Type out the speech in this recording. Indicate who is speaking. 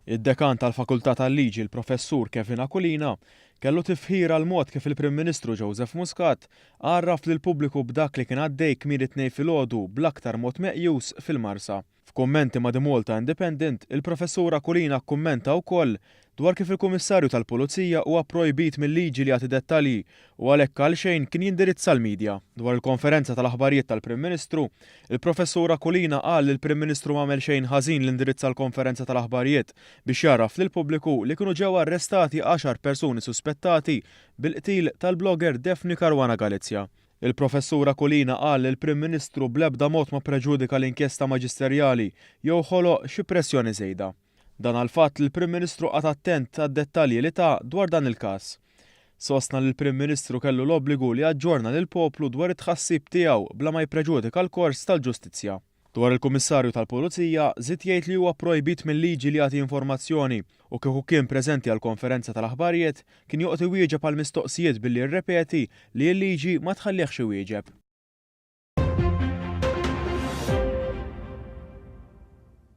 Speaker 1: Id-Dekan tal-Fakultà tal-Liġi l-Professur Kevin Aquilina kellu tifħir għall-mod kif il-Prim Ministru Joseph Muscat għarraf lill-pubbliku b'dak li kien għaddej kmieni t-Tnejn filgħodu bl-aktar mod meqjus fil-Marsa. F'kummenti ma' The Malta Independent, il-Professur Aquilina kkummenta wkoll dwar kif il-Kummissarju tal-Pulizija huwa pprojbit mil-liġi li jagħti dettalji u għalhekk għalxejn kien jindirizza l-media. Dwar il-konferenza tal-aħbarijiet tal-Prim Ministru, il-Professur Aquilina qal li l-Prim Ministru m'għamel xejn ħażin li indirizza l-konferenza tal-aħbarijiet biex jgħarraf lill-pubbliku li kienu ġew arrestati għaxar persuni suspettati bil-qtil tal-blogger Daphne Caruana Galizia. Il-Professur Aquilina qal li l-Prim Ministru bl-ebda mod ma ppreġudika l-inkjesta maġisterjali jew ħoloq xi pressjoni żejda. Dan għall-fatt li l-Prim Ministru qagħad attent għad-dettalji li ta dwar dan il-każ. Sostna li l-Prim Ministru kellu l-obbligu li jaġġorna lill-poplu dwar it-tħassib tiegħu bla ma jippreġudika l-kors tal-ġustizzja. Dwar il-Kummissarju tal-Pulizija, żied jgħid li huwa pprojbit mil-liġi li jagħti informazzjoni u kieku kien preżenti għall-konferenza tal-aħbarijiet, kien joqgħod iwieġeb għall-mistoqsijiet billi jirrepeti li l-liġi ma tħallihx iwieġeb.